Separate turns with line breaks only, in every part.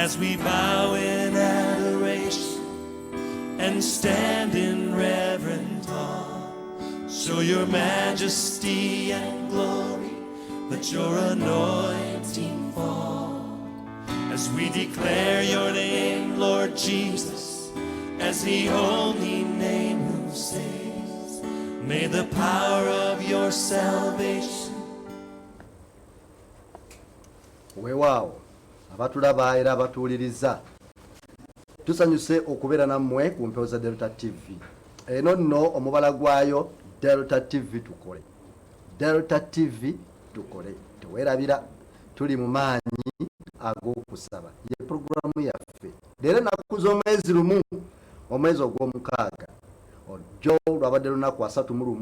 As we bow in adoration and stand in reverent awe, show your majesty and glory, let your anointing fall. As we declare your name, Lord Jesus, as the only name who saves, may the power of your salvation.
Weewaawo abatulaba era abatuwuliriza, tusanyuse okubeera nammwe ku mpewo za Delta TV. Eno nno omubala gwayo Delta TV tukole, Delta TV tukole. Teweerabira, tuli mu maanyi ag'okusaba, ye puroguramu yaffe leero. Ennaku z'omwezi 1, omwezi ogw'omukaaga, jjo lwabadde lunaku 31.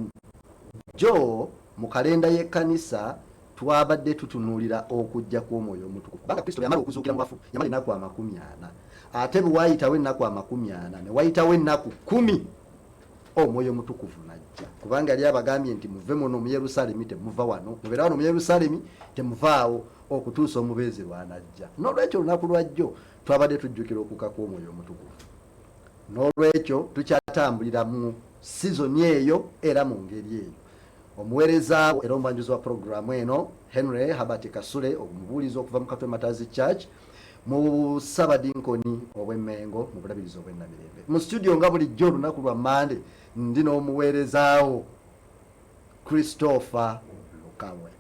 Jjo mu kalenda y'ekkanisa twabadde tutunuulira okujja kw'Omwoyo Omutukuvu, kubanga Kristo yamala okuzuukira mu bafu, yamala ennaku 40, ate bwe waayitawo ennaku 40 ne wayitawo ennaku 10, Omwoyo Omutukuvu najja, kubanga yali abagambye nti, "Muve muno mu Yerusaalemi, temuva wano, mubeere wano mu Yerusaalemi, temuvaawo okutuusa omubeezi lwanajja." N'olwekyo olunaku lwajjo twabadde tujjukira okukka kw'Omwoyo Omutukuvu. N'olwekyo tukyatambulira mu sizoni eyo era mu ngeri eyo. Omuweereza era omwanjuzi wa puroguramu eno, Henry Herbert Kasule, omubuulizi okuva mu Katwe Matazi Church mu Ssabadinkoni obw'Emmengo mu Bulabirizi obw'Ennamirembe. Mu studio nga bulijjo olunaku lwa Mande ndi n'omuweerezaawo Christopher Lukawe.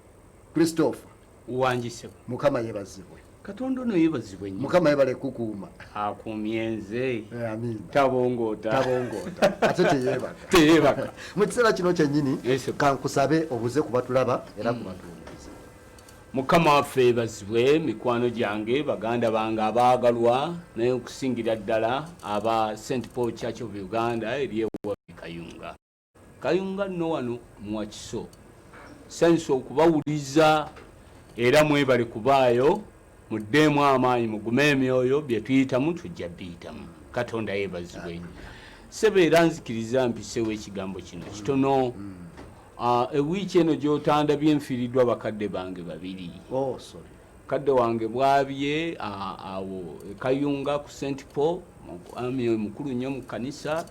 Christopher.
Wangisebwa.
Mukama yebazibwe.
Katonda ono yebazibwe nnyo.
Mukama yebale kukuuma.
Akuumye nze.
Amiina.
Tabongoota.
Tabongoota ate teyeebaka.
Teyeebaka.
Mu kiseera kino kyennyini,
Yes, sir.
kankusabe obuze ku batulaba era ku batuwuliriza.
Mukama waffe yebazibwe. Mikwano gyange, baganda bange abaagalwa, naye okusingira ddala aba St Paul Church of Uganda eri ewabi Kayunga, Kayunga nno wano Muwakiso, sanyusa okubawuliza era mwebale kubaayo. Muddeemu amaanyi, mugume emyoyo, bye tuyitamu tujja biyitamu. Katonda yeebazibwe. Sebe, era nzikiriza mpisewo ekigambo kino kitono. Ewiiki eno gy'otandabye nfiiriddwa bakadde bange babiri.
Oh, sorry.
Kadde wange bwabye awo e Kayunga ku St Paul, ami mukulu nnyo mu kanisa,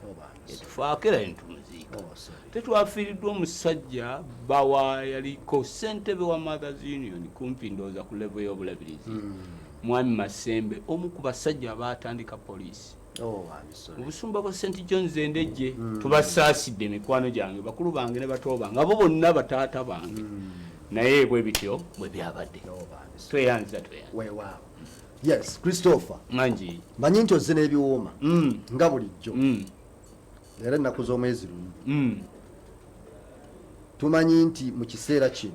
etufaako era netumuziika.
Oh, sorry.
Tetwafiiriddwa omusajja bawa yaliko ssentebe wa Mothers Union, kumpi ndowooza ku level y'obulabirizi, Mwami Masembe, omu ku basajja abaatandika poliisi
Oh, I'm sorry.
mu busumba bwa St Johns Endejje. Tubasaasidde, mikwano gyange, bakulu bange ne bato bange, abo bonna bataata bange, naye bwe bityo bwe byabadde.
Oh, I'm sorry.
Tweyanza, tweyanza.
Weewaawo. Yes, Christopher.
Mangi.
Manyi nti ozze n'ebiwooma nga bulijjo. Leero ennaku z'omwezi 1. Tumanyi nti mu kiseera kino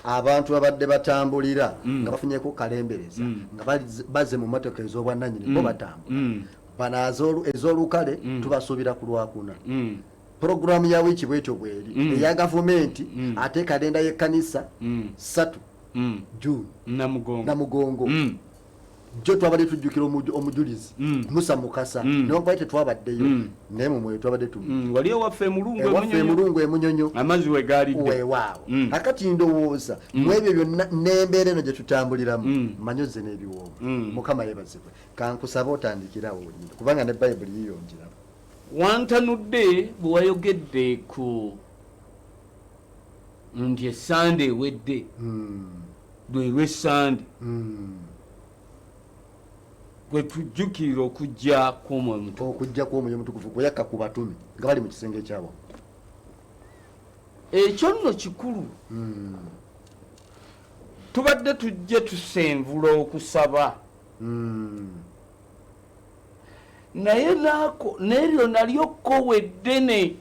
abantu babadde batambulira nga bafunyeko kalembereza, nga bazze mu motoka ez'obwannannyini, bo batambula. Bano ez'olukale tubasuubira ku Lwakuna. Puroguramu ya wiiki bwetyo bweri eya gavumenti, ate kalenda y'ekkanisa 3 June.
Namugongo.
Namugongo. Jjo twabadde tujjukira omujulizi Musa Mukasa. Newankubadde tetwabaddeyo, naye mu mwoyo twabadde tu
Wali ewaffe Emulungu.
Ewaffe.
Emunyonyo.
Emulungu, Emunyonyo.
Amazzi we gaalidde.
Weewaawo. Akati ndowooza mu ebyo byonna n'embeera eno gye tutambuliramu, manyi ozze n'ebiwoomo. Mukama yeebazibwe. Kankusaba otandikirawo wenyini, kubanga ne Bayibuli yiyongeramu.
Wantanudde bwe wayogedde ku nti Esande ewedde lwe lw'Essande gwe tujjukirira okujja kw'Omwoyo Mutukuvu.
Okujja kw'Omwoyo Omutukuvu gwe yakka ku batume nga bali mu kisenge ekyawaggulu.
Ekyo nno kikulu. Tubadde tujje tusenvula okusaba, naye naako neryo nalyo kkowe eddene,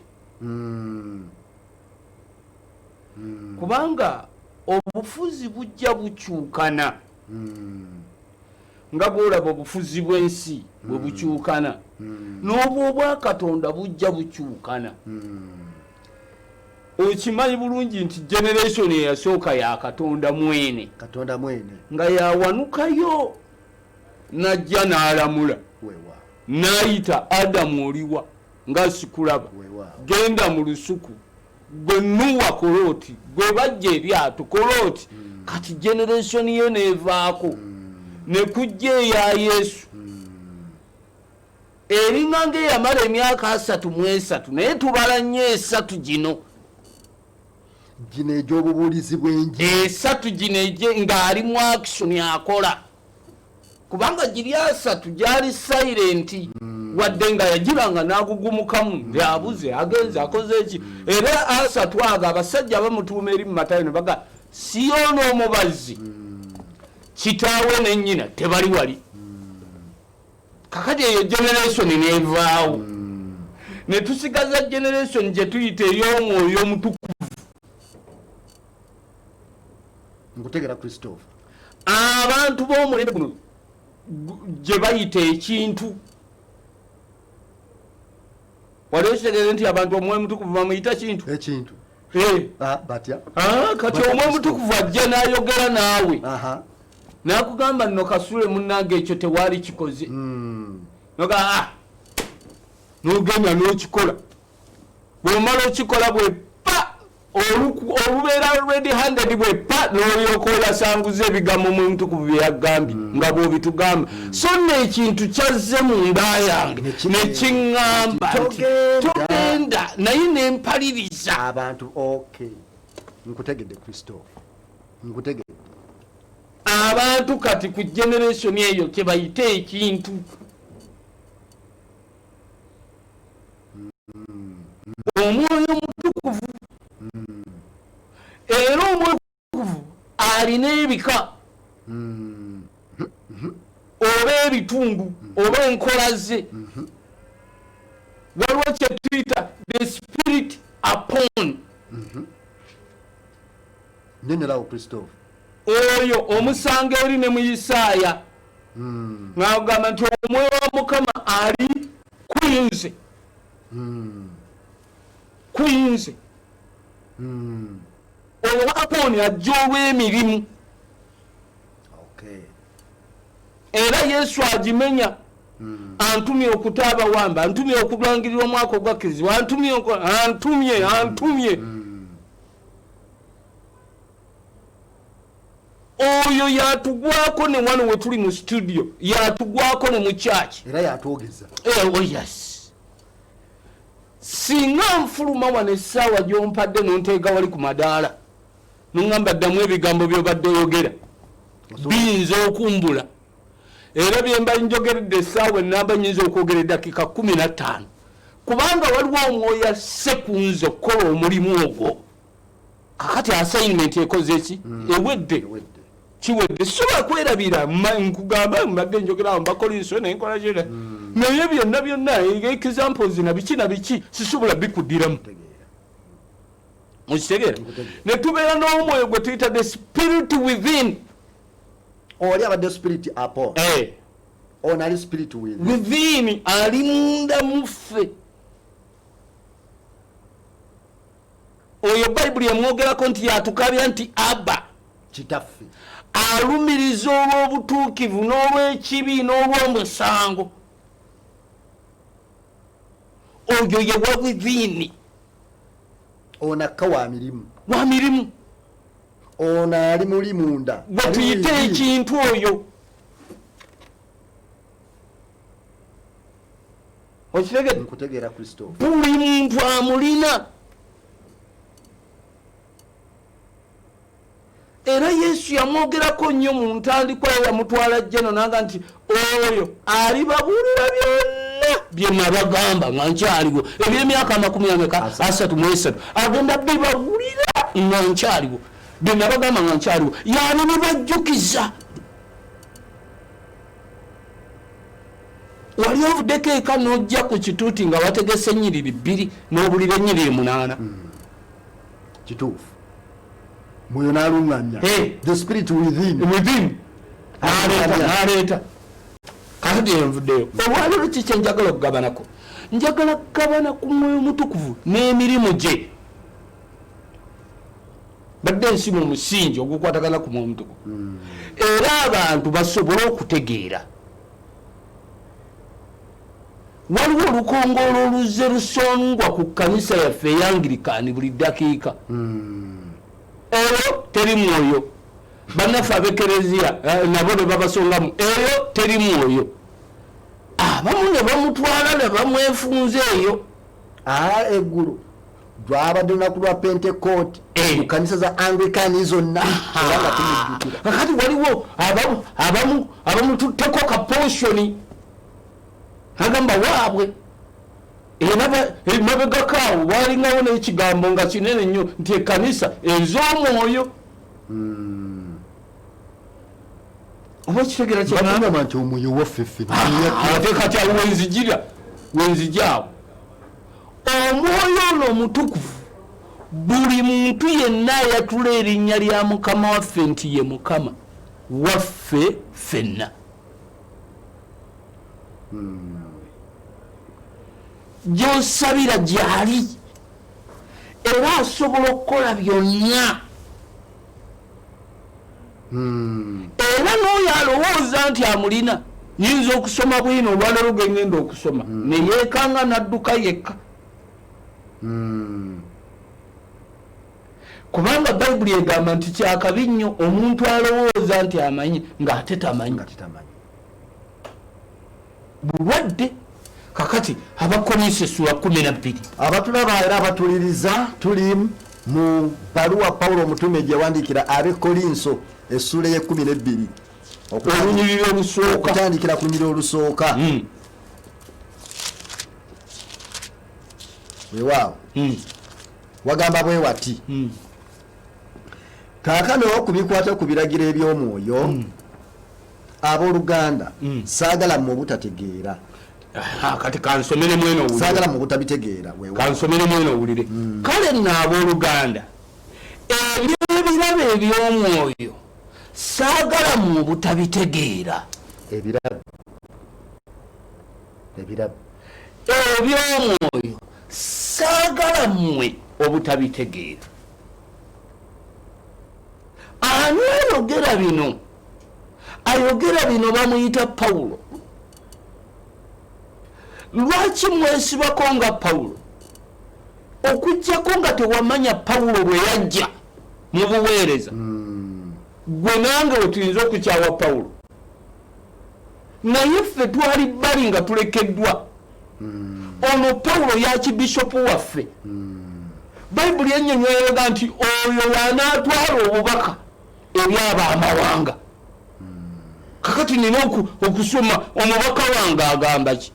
kubanga obufuzi bujja bukyukana nga bwolaba obufuzi bw'ensi bwe bukyukana, n'obwa obwakatonda bujja bukyukana. Okimanyi bulungi nti generation eyasooka ya Katonda mwene.
Katonda mwene.
Nga yawanukayo najja n'alamula.
Weewaawo.
N'ayita Adamu, "Oliwa nga sikulaba?"
Weewaawo.
"Genda mu lusuku." "Gwe Nuwa, kolooti gwe bajja eryato, kolooti." Kati generation ye neevaako. Ne kujja eya Yesu eringa ngaeyamala emyaka 33, naye tubala nnyo 3 gino.
Gino egy'obubuulizi bw'enjiri.
3 gino ng'ali mu action akola, kubanga giri 3 gyali silent, wadde nga yagibanga n'agugumukamu, abuze, agenze, akoze eki. Era 3 ago abasajja bamutuuma eri mu Matayo ne baga Siyoona omubazzi, kitaawe ne nnyina tebali wali. Kakati eyo generation n'evaawo, ne tusigaza generation gye tuyita ey'omwoyo omutukuvu.
Nkutegera Christopher.
Abantu b'omulembe guno gye bayita ekintu. Wali okitegeera nti abantu omwoyo omutukuvu bamuyita kintu?
Ekintu. Batya?
Kati omwoyo omutukuvu ajja n'ayogera naawe. N'akugamba nno Kasule munnange ekyo tewaali kikoze. Noga, n'ogenda n'okikola. Bw'omala okikola bwe pa, olubeera red handed bwe pa, n'olyoka oyasanguza ebigambo omwoyo omutukuvu bye yagambye, nga bw'obitugamba. So nno ekintu kyazze mu nda yange, ne kiŋŋamba nti togenda, naye ne mpaliriza.
Abantu, okay. Nkutegedde Christophe. Nkutegedde.
Abantu kati ku generation eyo kye bayita ekintu. Omwoyo omutukuvu. Era omwoyo omutukuvu alina ebika. Oba ebitundu, oba enkola ze. Waliwo kye tuyita the spirit upon.
Nnyonnyolawo Christophe.
Oyo omusanga eri ne mu Isaaya. Ng'agamba nti omwoyo wa Mukama ali ku nze. Ku nze. Oyo wa upon ajja olw'emirimu. Era Yesu agimenya. Antumye okuta abawamba, antumye okulangirira omwaka ogwakkirizibwa, antumye antumye, antumye. Oyo yatugwako ne wano we tuli mu studio, yatugwako ne mu church.
Era yatwogeza.
Oh yes. Singa nfuluma wano essaawa gy'ompadde n'onteeka wali ku madaala, n'oŋŋamba ddamu ebigambo by'obadde oyogera, biyinza okumbula. Era bye mba njogeredde essaawa ennamba nnyinza okwogera eddakiika 15. Kubanga waliwo omwoyo asse ku nze okukola omulimu ogwo. Kakati assignment ekoze ki? Ewedde.
Ewedde.
Kiwedde. Sisobola kwerabira, nkugamba mbadde njogera awo mbakolinso ne nkola kyonna. Naye byonna byonna, examples na biki na biki, sisobola bikuddiramu. Mukitegeera? Ne tubeera n'omwoyo gwe tuyita the spirit within.
Oli abadde spirit upon. Ono ali spirit within.
Within, ali munda mu ffe. Oyo Bayibuli emwogerako nti yatukabya nti Abba.
Kitaffe.
Alumiriza olw'obutuukivu n'olw'ekibi n'olw'omusango. Oyo ye wa within.
Ono akka wa mirimu.
Wa mirimu.
Ono ali muli munda.
Gwe tuyite ekintu oyo. Okitegedde?
Nkutegeera Kristo.
Buli muntu amulina. Era Yesu yamwogerako nnyo mu ntandikwa ye, yamutwala jjeno n'agamba nti oyo alibabuulira byonna bye nabagamba nga nkyaliwo eby'emyaka amakumi ameka? 33. Agenda bibabuulira nga nkyaliwo, bye nabagamba nga nkyaliwo, yalibibajjukiza. Wali ovuddeko eka n'ojja ku kituuti nga wategese ennyiriri 2 n'obulira ennyiriri 8.
Kituufu. Mwoyo n'alungamya. The spirit within.
Within. N'aleeta, n'aleeta. Kakati envuddeyo. Olwaleero ki kye njagala okugabanako? Njagala kugabana ku mwoyo omutukuvu n'emirimu gye. Badde nsi mu musingi ogukwatagana ku mwoyo omutukuvu. Era abantu basobole okutegeera. Waliwo olukongoolo oluzze lusongwa ku kkanisa yaffe ey'Angirikaani buli ddakiika. Olwo teri mwoyo. Bannaffe ab'ekereziya nabo ne babasongamu, eyo teri mwoyo. Abamu ne bamutwala ne bamwefunza eyo.
Eggulo lwabadde lunaku lwa Pentekooti mu kanisa za Anglican zonna, era nga tumujjukira.
Kakati waliwo abamu abamututteko ka portion, agamba waabwe. Era emabegako awo walingawo n'ekigambo nga kinene nnyo nti ekkanisa ez'omwoyo. Oba okitegeera kyengamba?
Bagamba nti omwoyo waffe ffe.
Ate kati awo wenzijira, wenzija awo. Omwoyo ono omutukuvu, buli muntu yenna ayatula erinnya lya Mukama waffe nti ye Mukama waffe ffenna. Gy'osabira gy'ali, era asobola okukola byonna. Era n'oyo alowooza nti amulina, nyinza okusoma bwino olwaleero gwe ngenda okusoma, ne yeekanga n'adduka yekka. Kubanga Bayibuli egamba nti kyakabi nnyo omuntu alowooza nti amanyi ng'ate tamanyi.
Nga tetamanyi.
Bulwadde. Kakati Abakolinso essula 12.
Abatulaba era abatuliriza, tuli mu baluwa Pawulo omutume gye yawandiikira ab'e Kolinso, essuula ey'e12.
Olunyiriri olusooka.
Okutandikira ku lunyiriri olusooka. Weewaawo. Wagamba bwe wati: Kaakano ku bikwata ku biragiro eby'omwoyo, abooluganda, saagala mmwe obutategeera.
Aha, kati kansomere mweno owulire.
Saagala mmwe obutabitegeera. Weewaawo.
Kansomere mweno owulire. Kale nno abooluganda, ebyebirabo eby'omwoyo saagala mu obutabitegeera.
Ebirabo
Eby'omwoyo saagala mmwe obutabitegeera. Ani ayogera bino? Ayogera bino bamuyita Pawulo. Lwaki mwesibako nga Pawulo? Okugjako nga tewamanya Pawulo bwe yajja mu buweereza. Gwe nange we tuyinza okukyawa Pawulo, naye ffe twali bbali nga tulekeddwa. Ono Pawulo yakibishopu waffe. Bayibuli ennyonnyola nti oyo wanaatwala obubaka eri ab'amawanga. Kakati nina okusoma omubaka wange agamba ki.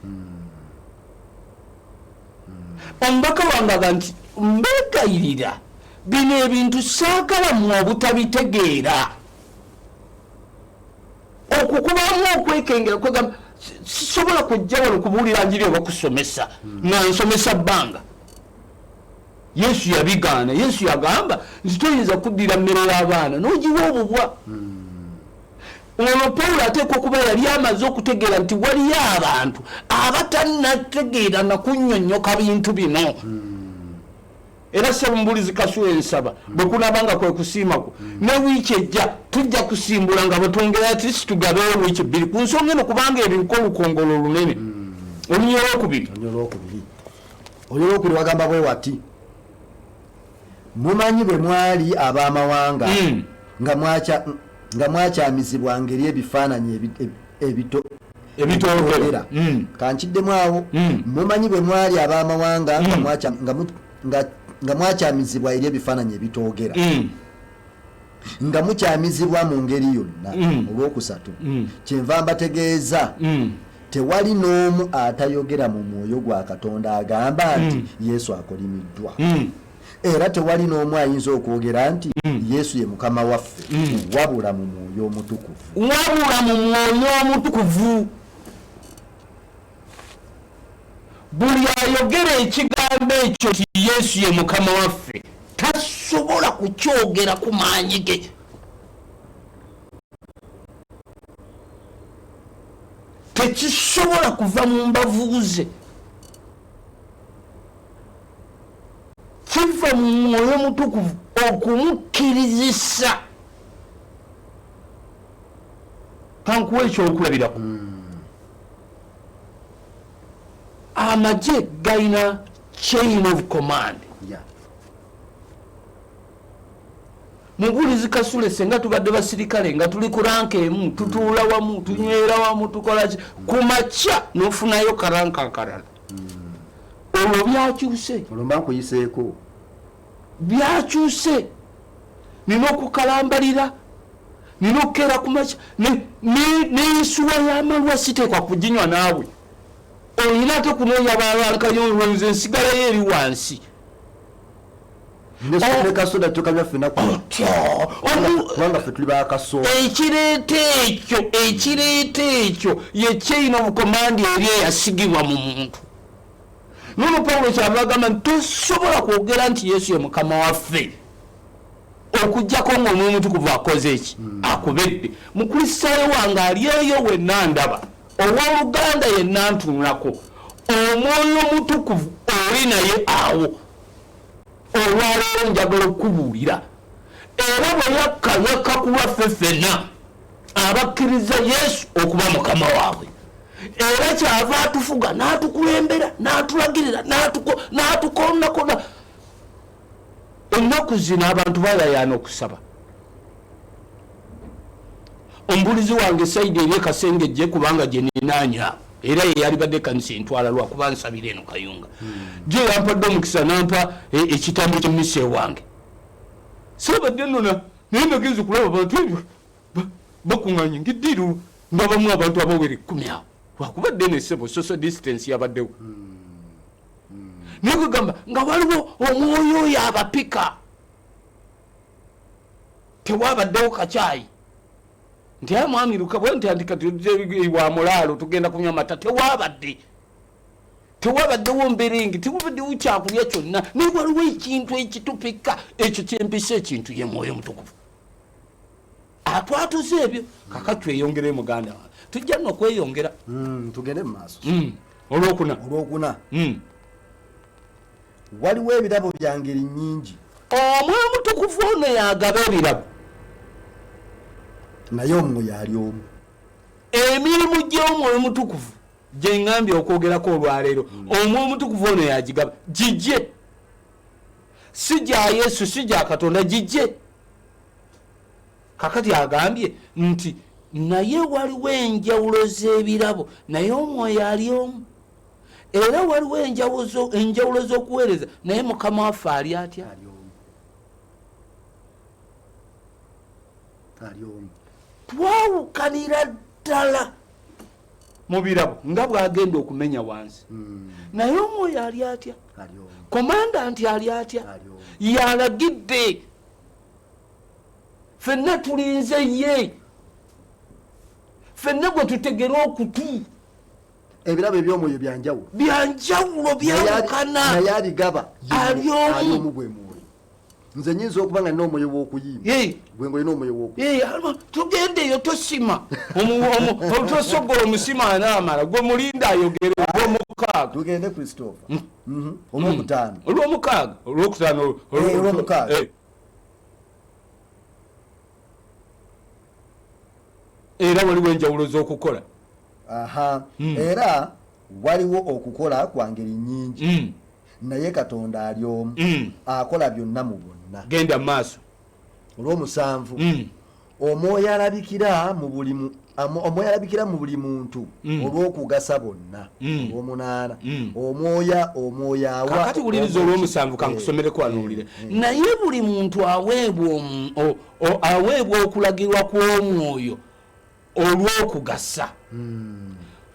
Omubaka wange aga nti mbegayirira, bino ebintu saagala mu obutabitegeera. Okukubamu okwekengera kwegamba sisobola kujja wano kubuulira njiri oba kusomesa nga nsomesa bbanga. Yesu yabigaana. Yesu yagamba nti toyinza kuddira mmere y'abaana n'ogiwa obubwa. Ono Pawulo ateekwa okuba yali amaze okutegeera nti waliyo abantu abatannategeera nakunnyonnyoka bintu bino. Era Ssemubulizi Kasuwe, nsaba bwe kunaaba nga kwe kusiimako, ne wiiki ejja tujja kusimbula nga bwetwongera atisi tugabeyo wiiki 2 ku nsonga eno, kubanga eriko olukongolo olunene. Olunyiriri olwokubiri.
Olunyiriri olwokubiri wagamba bwe wati: Mumanyi bwe mwali ab'amawanga, nga mwakyamizibwa ngeri ebifaananyi
ebitoogera.
Kankiddemu awo. Mumanyi bwe mwali ab'amawanga, nga mwakyamizibwa eri ebifaananyi ebitoogera, nga mukyamizibwa mu ngeri yonna. Olwokusatu, kyenva mbategeeza, tewali n'omu atayogera mu mwoyo gwa Katonda agamba nti Yesu akolimiddwa, era tewali n'omu ayinza okwogera nti Yesu ye Mukama waffe, wabula mu Mwoyo Omutukuvu.
Wabula mu Mwoyo Omutukuvu. Buli ayogera ekigambo ekyo nti Yesu ye Mukama waffe tasobola kukyogera ku maanyi ge. Tekisobola kuva mu mbavu ze, kiva mu Mwoyo Mutukuvu okumukkirizisa. Kankuwa ekyokulabirako. Amagye galina chain of command. Mubuulizi Kasule, senga tubadde basirikale nga tuli ku ranka emu, tutuula wamu, tunywera wamu, tukolaki, ku makya nofunayo karanka akalala. Olwo byakyuse.
Olwo mba nkuyiseeko.
Byakyuse. Nina okukalambalira, nina okukeera ku makya, n'ensuwa y'amalwa siteekwa kuginywa naawe. Olina ate kunoonya balankayo, nze nsigalayo eri wansi.
Ne kasoda tukanywa ffenna kubanga ffe tuli bakasoda.
Ekireeta ekyo, ekireeta ekyo ye chain of command eri eyasigibwa mu muntu. Nono Pawulo kyava agamba nti tosobola kwogera nti Yesu ye Mukama waffe okuggyako ng'Omwoyo Omutukuvu akoze eki? Akubedde. Mukristaayo wange ali eyo wenna ndaba, owooluganda yenna ntunulako, Omwoyo Omutukuvu oli naye awo. Olwaleero njagala okukubuulira, era bwe yakka, yakka ku lwaffe ffenna abakkiriza Yesu okuba Mukama waabwe. Era kyava atufuga, n'atukulembera, n'atulagirira, n'atukonakona. Ennaku zino abantu bayayaana okusaba. Omubuulizi wange Saidi eri Ekasengejje, kubanga gye ninaanya era ye yalibadde ekkanisa entwala lwakuba nsabira eno Kayunga. Gye yampadde omukisa nampa ekitambo ky'emmisa ewange. Saabadde nnona, naye nagenze okulaba abantu ebyo bakuŋŋaanye ng'eddiiro, ndabamu abantu abawera 10 awo, lwakuba ddene ssebo, social distance yabaddewo. Naye kwegamba nga waliwo omwoyo oyo abapika, tewabaddewo kacaayi nti aye mwami Lukabwe nti anti kati wa mulaalo tugenda kunywa mata, tewabadde, tewabaddewo mberenge, tewabaddewo kyakulya kyonna, naye waliwo ekintu ekitupika. Ekyo kyempisa ekintu ye Mwoyo Mutukuvu atwatuza ebyo. Kaka tweyongere, muganda wange, tujja nno okweyongera.
Tugende mu maaso.
Olwokuna.
Olwokuna. Waliwo ebirabo bya ngeri nnyingi.
Omwoyo Mutukuvu ono yagaba ebirabo,
naye Omwoyo ali omu.
Emirimu gy'Omwoyo Mutukuvu gye ŋŋambye okwogerako olwaleero, Omwoyo Mutukuvu ono yagigaba. Gijje, si gya Yesu, si gya Katonda, gijje. Kakati agambye nti naye waliwo enjawulo z'ebirabo, naye Omwoyo ali omu. Era waliwo enjawulo z'okuweereza, naye Mukama waffe ali atya?
Ali omu.
Twawukanira ddala mu birabo nga bw'agenda okumenya wansi, naye Omwoyo ali atya?
Ali omu.
Komanda nti ali atya?
Ali omu.
Yalagidde, ffenna tulinze ye, ffenna gwe tutegere okutu.
Ebirabo eby'omwoyo byanjawulo.
Byanjawulo, byawukana.
Naye abigaba
Ali omu.
Ali omu, gwe Mwoyo. Nze nyinza okuba nga nina omwoyo w'okuyimba, gwe nga olina omwoyo w'okuyimba.
Tugende eyo, tosima, tosogola omusima anaamala, gwe mulinda ayogere. Olwomukaaga.
Tugende, Christopher. Olwokutaano.
Olwomukaaga, olwokutaano.
Olwomukaaga.
Era waliwo enjawulo z'okukola.
Aha. Era waliwo okukola kwa ngeri nnyingi, naye Katonda ali omu, akola byonna mu bonna.
Genda mu maaso.
Olw'omusanvu. Omwoyo alabikira mu buli muntu olw'okugasa bonna. Olw'omunaana. Omwoyo awa
Kakati wuliriza, olw'omusanvu, kankusomereko wano, owulire. Naye buli muntu aweebwa okulagirwa kw'Omwoyo olw'okugasa,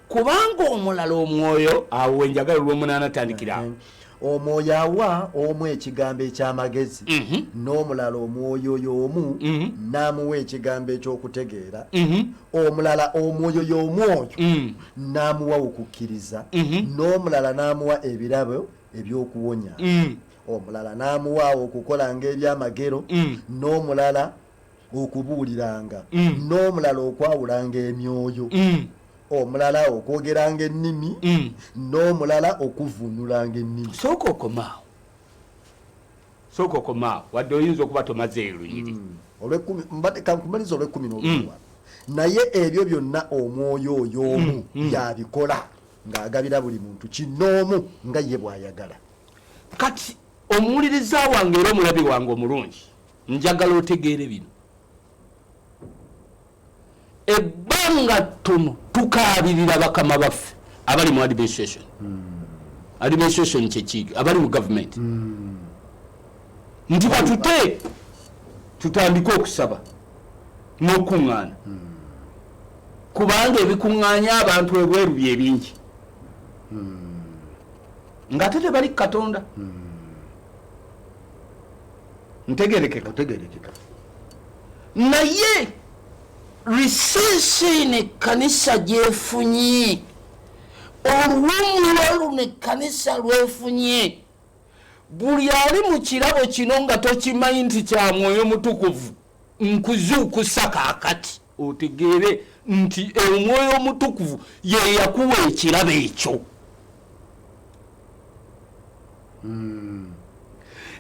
kubanga omulala Omwoyo awo wenjagala, olw'omunaana, tandikira awo.
Omwoyo awa omu ekigambo eky'amagezi, n'omulala Omwoyo y'omu n'amuwa ekigambo ekyokutegeera, omulala Omwoyo y'omu oyo n'amuwa okukkiriza, n'omulala n'amuwa ebirabo ebyokuwonya, omulala n'amuwa okukolanga ebyamagero, n'omulala okubuuliranga, n'omulala okwawulanga emyoyo, omulala okwogeranga ennimi, n'omulala okuvuunulanga ennimi.
Sooka okomaawo, sooka okomaawo, wadde oyinza okuba tomazeeyo lunyiri.
Olwekumi, mbadde kankumaliriza olwekumi n'olumu wano. Naye ebyo byonna Omwoyo oyo omu yabikola, ng'agabira buli muntu kinoomu nga ye bw'ayagala.
Kati omuwuliriza wange era omulabi wange omulungi, Njagala otegeere bino. Ebbanga ttono tukaabirira bakama baffe abali mu administration. Administration kyeki? Abali mu government, nti batute tutandike okusaba n'okuŋŋaana, kubanga ebikuŋŋaanya abantu ebweru byebingi, ng'ate tebali Katonda. Ntegerekeka?
Otegerekeka.
Naye recess eno ekkanisa gyefunye, oluwumula luno ekkanisa lwefunye, buli ali mu kirabo kino nga tokimanyi nti kya Mwoyo Mutukuvu, nkuzuukusa kaakati otegeere nti Omwoyo Omutukuvu ye yakuwa ekirabo ekyo.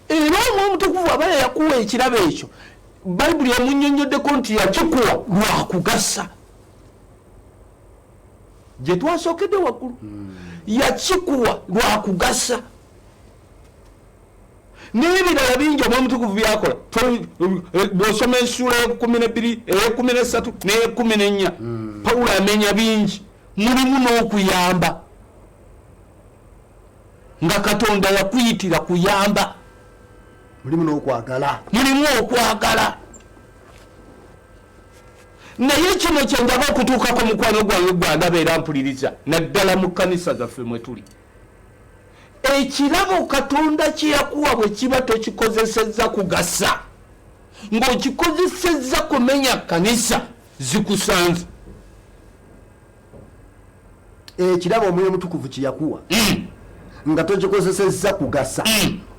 Era Omwoyo Omutukuvu aba yakuwa ekirabo ekyo, Bayibuli emunnyonnyoddeko nti yakikuwa lwakugasa, gye twasookedde waggulu. Yakikuwa lwakugasa. N'ebirala bingi Omwoyo Omutukuvu byakola. Bw'osoma essuula eyekumi n'ebbiri, eyekumi n'essatu n'eyekumi n'ennya, Pawulo amenya bingi, mulimu n'okuyamba, nga Katonda yakuyitira kuyamba.
Mulimu n'okwagala.
Mulimu okwagala. Naye kino kyenjaba okutuukako, mukwano gwange gwandaba era mpuliriza, naddala mu kkanisa zaffe mwe tuli, ekirabo Katonda kyeyakuwa bwe kiba tokikozesezza kugasa, ng'okikozesezza kumenya kkanisa, zikusanze.
Ekirabo Omwoyo Omutukuvu kyeyakuwa nga tokikozesezza kugasa,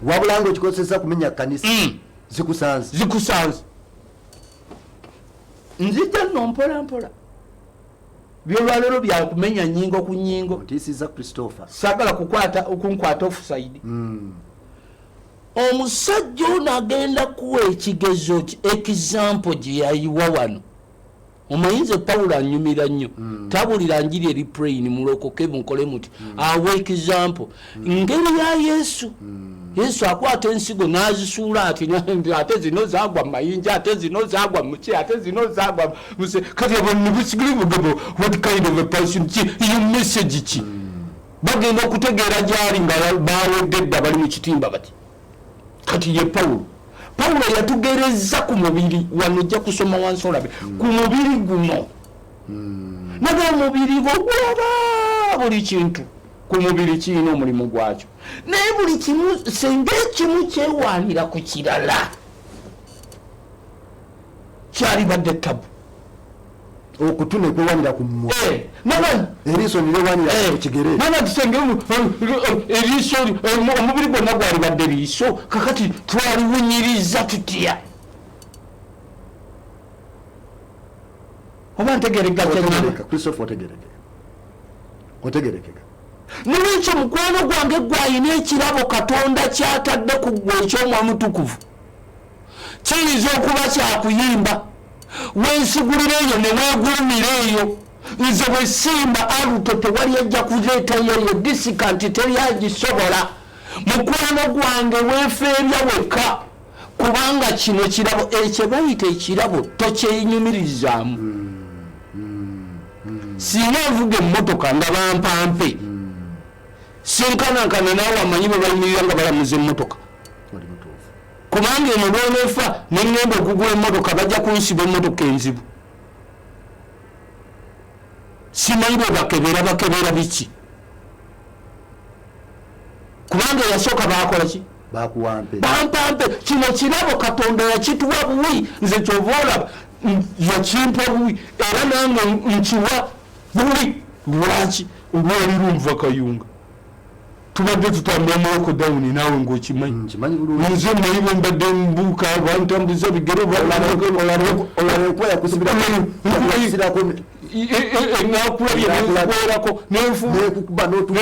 wabula nga okikozesezza kumenya kkanisa, zikusanze.
Zikusanze. Nzijja nno mpola mpola. Byolwaleero byakumenya nyingo ku nyingo.
Otiisiza, Christopher.
Saagala kukwata okunkwata offside. Omusajja ono agenda kuwa ekigezo ki, example gye yayiwa wano. Omanyi Pawulo anyumira nnyo. Tabulira njiri eri plain, mulokoke mukole muti. Awa example ngeri ya Yesu. Yesu akwata ensigo n'azisuula ati, ate zino zagwa mu mayinja, ate zino zagwa muki, ate zino zagwa muse. Kati abantu busigiri bugabo, what kind of a person ki iyo, message ki? Bagenda okutegeera gyali nga bawedde dda, bali mu kitimba bati. Kati ye Pawulo, Pawulo yatugereza ku mubiri. Wano ojja kusoma wansi olabe ku mubiri guno. Naga omubiri gwo gwaba buli kintu ku mubiri kirina omulimu gwakyo, naye buli kimu senga ekimu kyewaanira ku kirala, kyalibadde tabu.
Okutu nekwewanira ku mmwa.
Naga
eriiso nirewanira ku kigere.
Nana tisenge eriiso, omubiri gwonna gwalibadde liiso. Kakati twaliwunyiriza tutya? Oba ntegerekeka?
Otegerekeka, Christopher, otegerekeka, otegerekeka.
Nolwekyo mukwano gwange gwayina ekirabo Katonda kyatadde ku ggwe eky'Omwoyo Mutukuvu, kiyinza okuba kyakuyimba, wensigulira eyo neweegulumira eyo. Nze bwe simba alto, tewali ajja kuleetayo eyo disika nti teri agisobola. Mukwano gwange, weefeebya wekka, kubanga kino kirabo ekyo bayita ekirabo tokyenyumirizaamu. Singa nvuga emmotoka nga bampampe, sinkanankana naawe, amanyi bwe bayimirira nga balamuza emmotoka.
Oli mutuufu.
Kubanga eno lwoneefa neŋŋenda okugula emmotoka, bajja kunsiba emmotoka enzibu. Simanyi bwe bakebera, bakebera biki? Kubanga eyasooka bakola ki?
Bakuwampe.
Bampampe. Kino kirabo Katonda yakituwa buwi. Nze kyova olaba yakimpa buwi, era nange nkiwa buwi. Lwaki? Olwali lunva Kayunga, tubadde tutambula mu lockdown, naawe ngaokimanyi.
Nkimanyi bulungi.
Nze naye bwe mbadde mbuuka, bantambuza bigere.
Olaba enkuba yakusibirako.
Nakulabye nenkuwerako nenfu
nekukuba n'otukuba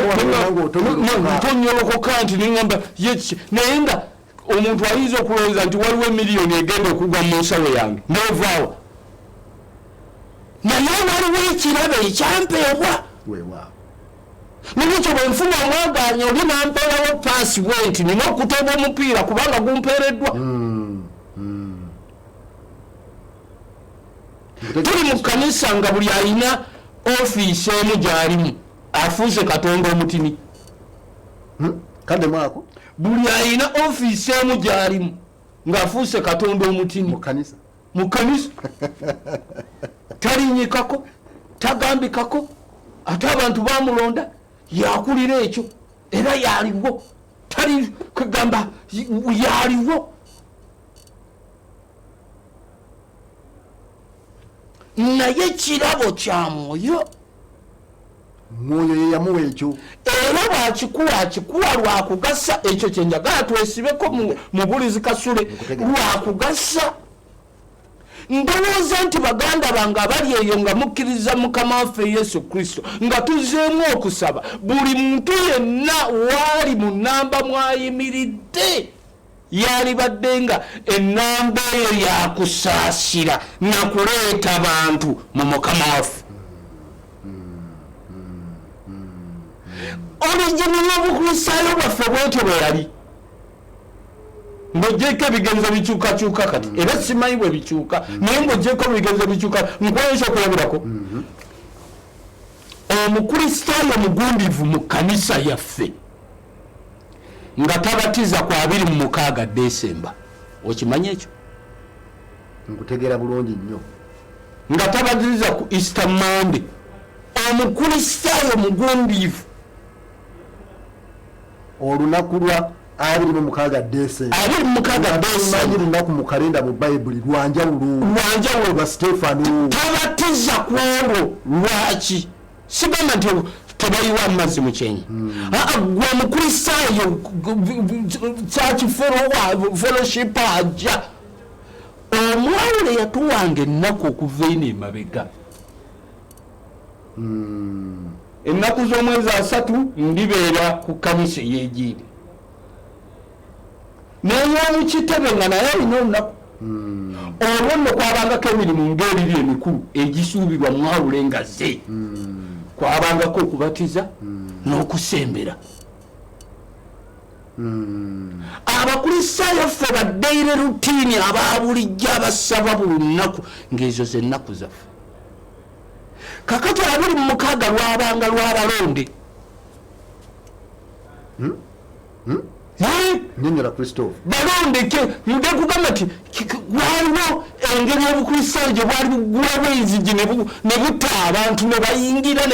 nga
ntonyolokoka nti neŋamba yeki. Naye nga omuntu ayinza okulowooza nti waliwo emiliyoni egenda okugwa mu nsawo yange nevaawa, naye waliwo ekirabo ekyampeebwa.
Weewaawo.
Nolwekyo bwe nfuna omwaganya oli nampeerawo paasi bwe nti nina okuteeba omupiira, kubanga gumpeereddwa. Tuli mu kkanisa nga buli alina ofiisi emu gy'alimu afuuse katonda omutini.
Kade mwako
Buli alina ofiisi emu gy'alimu ng'afuuse katonda omutini
mu kanisa.
Mu kanisa talinyikako, tagambikako, ate abantu bamulonda yakulira ekyo era yaliwo, tali kugamba yaliwo. Naye kirabo kya mwoyo.
Mwoyo ye yamuwa ekyo,
era bwakikuwa akikuwa lwakugasa. Ekyo kyenjagala twesibeko mubulizi Kasule, lwakugasa. Ndowooza nti baganda bange abali eyo nga mukkiriza Mukama waffe Yesu Kristo, nga tuzeemu okusaba buli muntu yenna waali mu nnamba mwayimiridde, yalibadde nga ennamba eyo yakusaasira nakuleeta bantu mu Mukama waffe. Olugendo lw'obukristaayo bwaffe bwetyo bwe yali, ng'ogyeko ebigenzo bikyukakyuka kati, era simanyi bwe bikyuka, naye ng'ogyeko ebigenzo bikyuka. Nkuwa ekyokulabirako, omukristaayo mugundivu mu kkanisa yaffe nga tabatiza ku 26 Desemba, okimanyi ekyo?
Nkutegeera bulungi nnyo.
Nga tabatiza ku Easter Monday, omukristaayo mugundivu.
Olunaku lwa 26 Desemba,
26 Desemba,
lunaku mu kalenda mu Bayibuli lwanjawulo,
lwanjawulo
lwa Stefano.
Tabatiza ku olwo. Lwaki? Sigamba nti tebayiwa amazzi mu kyenyi. Aa, gwe omukristaayo church fellowship ajja omwawule yatuwanga ennaku okuva eno emabega, ennaku z'omwezi 30 ndibeera ku kkanisa ey'egiiri n'ey'omukitebe, nga naye alina olunaku olwo nno. Kwabangako emirimu ng'ebiri emikulu egisuubirwa mwawule nga ze kwabangako okubatiza n'okusembera. Abakristaayo ffe ba daily routine aba bulijjo abasaba buli lunaku, ng'ezo zennaku zaffe. Kakati 26 lwabanga lwabalonde.
Nyonyola, Christophe.
Balondeke ndekugamba nti waliwo engeri obukristaayo gye bwali bugulawo enzigi ne butta abantu ne bayingira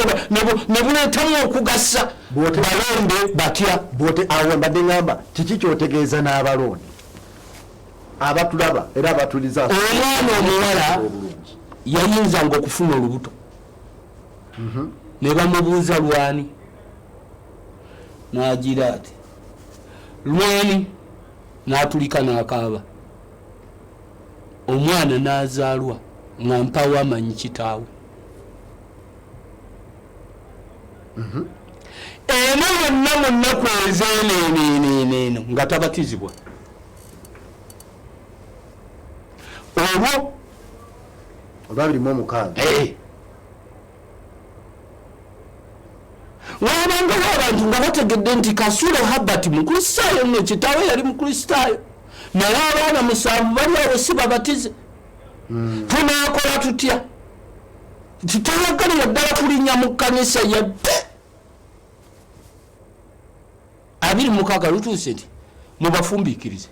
ne buleetamu okugasa. Balonde batya?
Bwote awo mbadde ngamba kiki kyotegeeza n'abalonde abatulaba era abatuliza.
Omwana omuwala
obulungi
yayinzanga okufuna olubuto ne bamubuuza lwani, n'agira ati lwani, n'atulika n'akaaba, omwana n'azaalwa nga mpawo amanyi kitaawe. Eno yonna mu nnaku ezeeneeneeneeno nga tabatizibwa olwo.
Olwa 26.
Wabangawo abantu nga bategedde nti Kasule Habert mukristaayo nno, kitaawe yali mukristaayo, naye abaana 7 bali awo si babatize, tunaakola tutya? Titayagalira ddala kulinnya mu kkanisa yadde. 26 lutuuse nti mubafumbiikirize.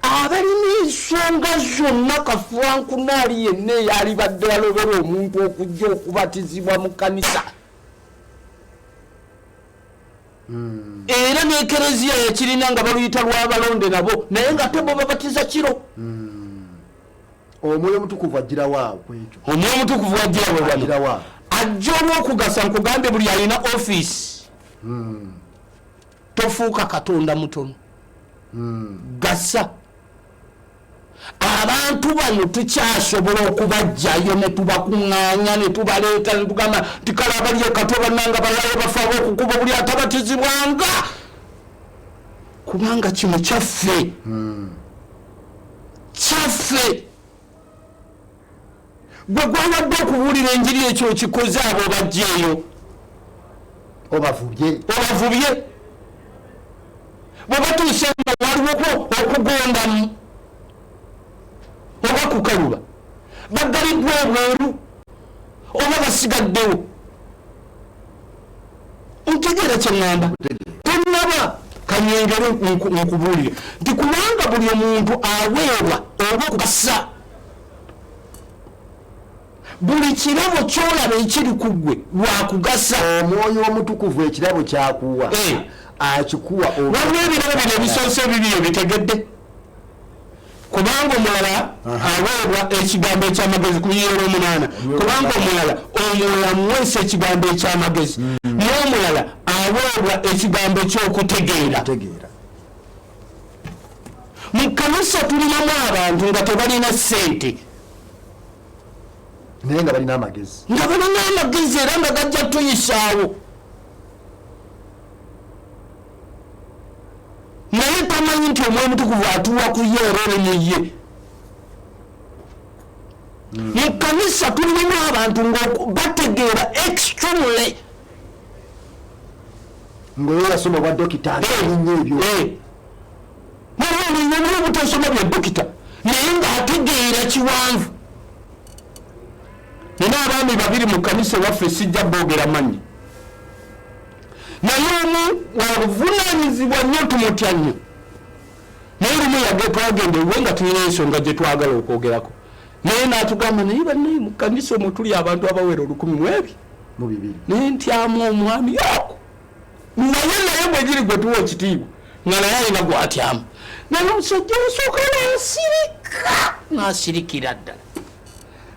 Abalina ensonga zonna, kafulankunaali yenna eyalibadde alobera omuntu okujja okubatizibwa mu kkanisa, era n'ekereziya yakirina nga baluyita lw'abalonde nabo, naye nga te bo babatiza kiro.
Omwoyo Omutukuvu agirawo awo kwekyo?
Omwoyo Omutukuvu wajjira we wano.
Agirawo awo.
Ajja olw'okugasa. Nkugambye, buli alina ofiisi, tofuuka katonda mutono, gasa abantu bano. Tukyasobola okubajjayo ne tubakuŋŋaanya ne tubaleeta ne tugamba nti kale abali ekato bannanga bayayo bafaaba okukuba buli atabatizibwanga, kubanga kino kyaffe, kyaffe. Gwe gwawadde okubuulira enjiri, ekyo okikoze, abo bajjeeyo.
Obavubye.
Obavubye. Bwe batuuse nga waliwoko okugondamu oba kukaluba, baggaliddwa ebweru oba basigaddewo. Ontegeera kye ŋŋamba? Tonnaba kanyengere nkubuulire nti kubanga buli omuntu aweebwa oba okugasa buli kirabo kyolaba ekiri ku ggwe lwakugasa.
Omwoyo Omutukuvu ekirabo kyakuwa akikuwa.
Waliwo ebirabo bino ebisoose ebibiri obitegedde? Kubanga omulala aweebwa ekigambo ekyamagezi ku lunyiriri olw'omunaana, kubanga omulala omwoyo amuweesa ekigambo ekyamagezi, n'omulala aweebwa ekigambo ky'okutegeera. Mu kkanisa tulinamu abantu nga tebalina ssente,
naye nga balina amagezi,
nga balina amagezi era nga gajja tuyisaawo, naye tamanyi nti Omwoyo Mutukuvu atuwa ku ye era oli mu ye. Mu kkanisa tulinamu abantu nga bategeera extremely,
ng'oyo yasoma obwa dokita nnyo ebyo.
Naye obutasoma bya dokita, naye ng'ategeera kiwanvu. Nina abaami babiri mu kkanisa ewaffe, sijja boogera mannya, naye omu wabuvunaanyizibwa nnyo, tumutya nnyo. Naye lumu yage twagenda ewe nga tulina ensonga gye twagala okwogerako naye, n'atugamba, naye bannaye mu kkanisa omwo tuli abantu abawera 1000 mu ebi
mu bibiri,
naye ntyamu omwami oko, naye bwe giri gwe tuwa ekitiibwa nga naye alina gwatyamu. Naye omusajja osooka n'asirika, n'asirikira ddala,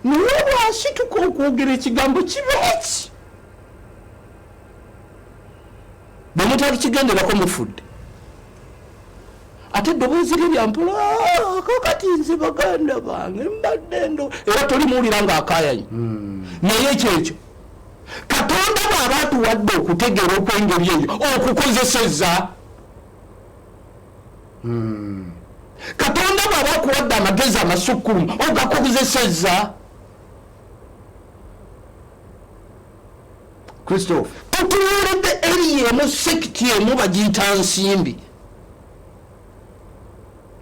naye bw'asituka okwogera ekigambo kiba eki bwe mutakigenderako mufudde. Ate eddoboozi lye lyampola, kakati nze baganda bange mbadde ndo era tolimuwulira ng'akaayanye. Naye ekyo ekyo Katonda bw'aba atuwadde okutegeera okw'engeri eyo okukozeseza. Katonda bw'aba akuwadde amagezi amasukkulumu ogakozeseza.
Christophe,
tutunuulidde eri emu, sect emu bagiyita nsimbi,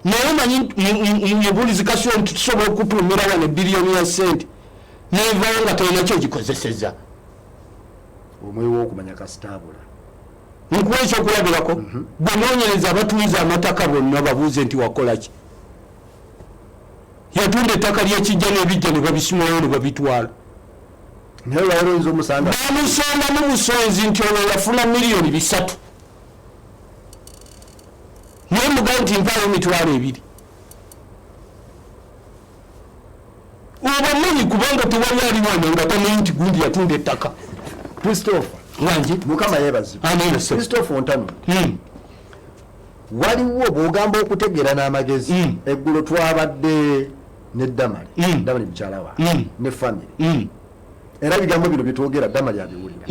naye omanyi mubulizi kasiwo nti tusobola okutuumira wano ebiriyoni ya sente nevayo nga tolina kyogikozeseza.
Omwoyo w'okumanya kasitaabula.
Nkuwa ekyokulabirako, bwenoonyereza abatunze amataka bonna, babuuze nti wakolaki. Yatunda ettaka lyekijja n'ebijja ne babisimulayo ne babitwala.
Naye olwaliro oyinza omusanga
bamusongamu busonzi nti olwo yafuna 3 miliyoni, naye mugabe nti mpaayo 20,000. Obamanyi kubanga tewali ali wano nga tamanyi nti gundi yatunda ettaka.
Christopher,
Wangi.
Mukama yeebazibwe.
Amiina, ssebo.
Christopher Ontano, waliwo bw'ogamba okutegeera n'amagezi. Eggulo twabadde ne Damali, Damali mukyala wange, ne family, era ebigambo bino byetwogera Damali abiwulira.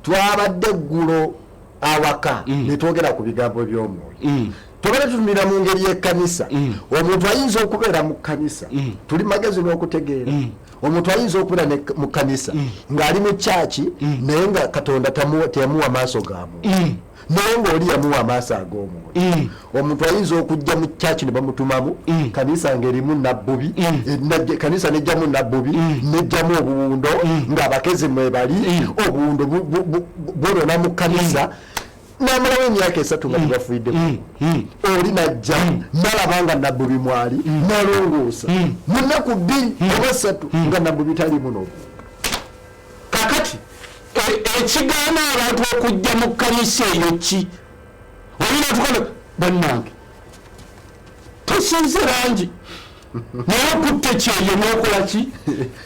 Twabadde eggulo awaka netwogera ku bigambo by'omwoyo. Tobadde tutunira mu ngeri y'ekkanisa. Omuntu ayinza okubeera mu kkanisa, tuli magezi n'okutegeera, omuntu ayinza okubeera mu kkanisa ng'ali mu kyaki, naye nga Katonda teyamuwa maaso ga mwoyo, naye ng'oli yamuwa amaaso ag'omwoyo. Omuntu ayinza okujja mu kyaki ne bamutumamu kanisa ng'erimu nabbubi, kanisa nejjamu nabbubi, nejjamu obuwundo, ng'abakezi mwebali, obuwundo bwonona mu kanisa, namalawo emyaka 3 nga tebafuidde. Oli najja nalaba nga nabbubi mwali, nalongoosa mu nnaku 2 oba 3 nga nabbubi talimu n'obuwundo.
Kakati ekigaana abantu okujja mu kkanisa eyo ki? Olina tukana bannange tosinze langi, naye okutta ekyeyo nokola ki?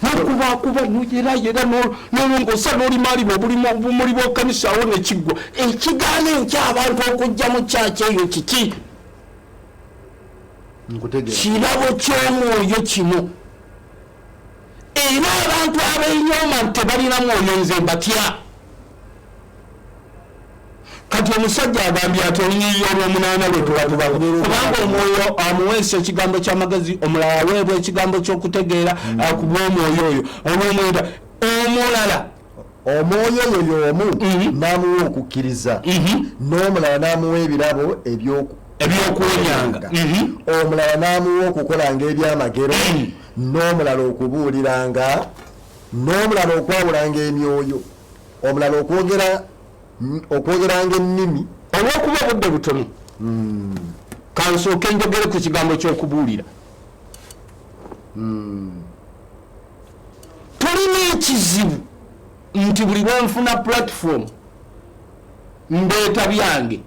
Nokubakuba noyerayera nolongoosa nolimalima obumuli bw'ekkanisa awo nekiggwa. Ekigaana enkya abantu okujja mu kyaki eyo kiki?
Nkutegeera.
Kirabo ky'omwoyo kino. Era abantu abenyooma nti tebalina mwoyo nze mbatya. Kati omusajja agambye ati olunyiriri olw'omunaana lwe tubatubako, kubanga omwoyo amuweesa ekigambo ky'amagezi, omulala aweebwa ekigambo ky'okutegeera ku bw'omwoyo oyo. Olw'omwenda, omulala
Omwoyo oyo y'omu n'amuwa okukkiriza, n'omulala n'amuwa ebirabo
ebyokuwonyanga,
omulala n'amuwa okukolanga ebyamagero, n'omulala okubuuliranga, n'omulala okwawulanga emyoyo, omulala okwogeranga ennimi.
Olwokuba obudde butono, kansooke njogere ku kigambo ky'okubuulira. Tulina ekizibu nti buli lwenfuna platform ndeeta byange.